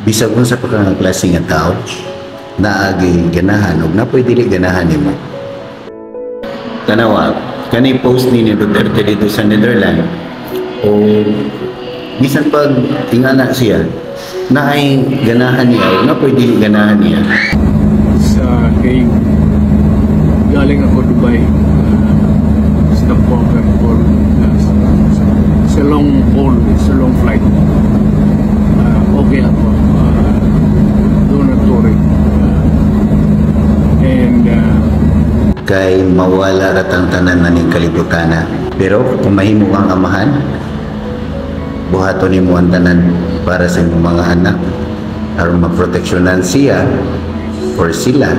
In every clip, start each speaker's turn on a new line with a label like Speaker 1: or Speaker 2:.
Speaker 1: Bisag unsa pa ka nga klase nga tao, naagi ganahan ug napoy dili ganahan nimo. Tanawa, kani post ni Duterte dito sa Netherlands o bisan pag ingana siya, naay ganahan niya o napoy dili ganahan niya.
Speaker 2: Sa Hague. Galing ako Dubai. Stopover for sa long haul, sa long flight. Okay ako. Do not worry. And
Speaker 1: Kay mawala ratang tanan na ning kalibutana. Pero kung mahimo kang amahan, buhaton nimo ang tanan para sa imong mga anak aron maproteksyonan siya or sila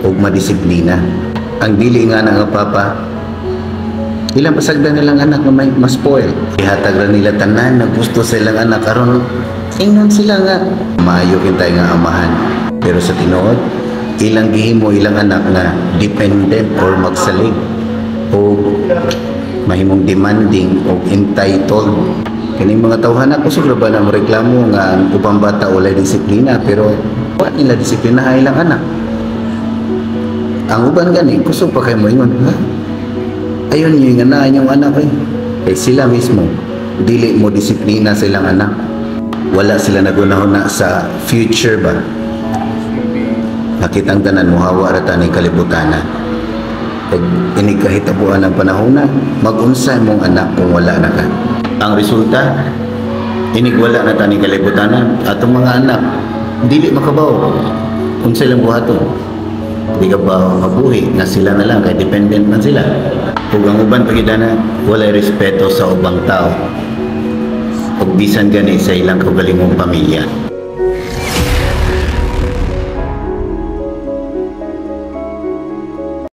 Speaker 1: ug madisiplina. Ang dili nga na nga papa, ilang pasagdan nilang anak nga may ma-spoil. Ihatag ra nila tanan na gusto sa ilang anak aron ingnon sila nga maayo kintay nga amahan. Pero sa tinuod, ilang gihimo ilang anak nga dependent or magsalig o mahimong demanding o entitled. Kaning mga tawhana, kusog ra ba na mo reklamo nga ang ubang bata walay disiplina, pero wa nila disiplina ang ilang anak? Ang uban gani, kusog pa kay moingon, "Ha, ayon yung nga yung anak eh." Kay sila mismo dili mo disiplina sa ilang anak. Wala sila nagunahuna sa future ba. Nakitang tanan, muhawa ra tani kalibutana. Pag inig kahitabuan ng panahon na, mag-unsa imong anak kung wala na ka? Ang resulta, inig wala na tani kalibutana, atong mga anak dili makabaw unsa ilang buhaton. Di ka ba mabuhi nga sila na lang kay dependent man sila? Ug ang uban pagidana, walay respeto sa ubang tao ug bisan gani sa ilang kaugalingong pamilya.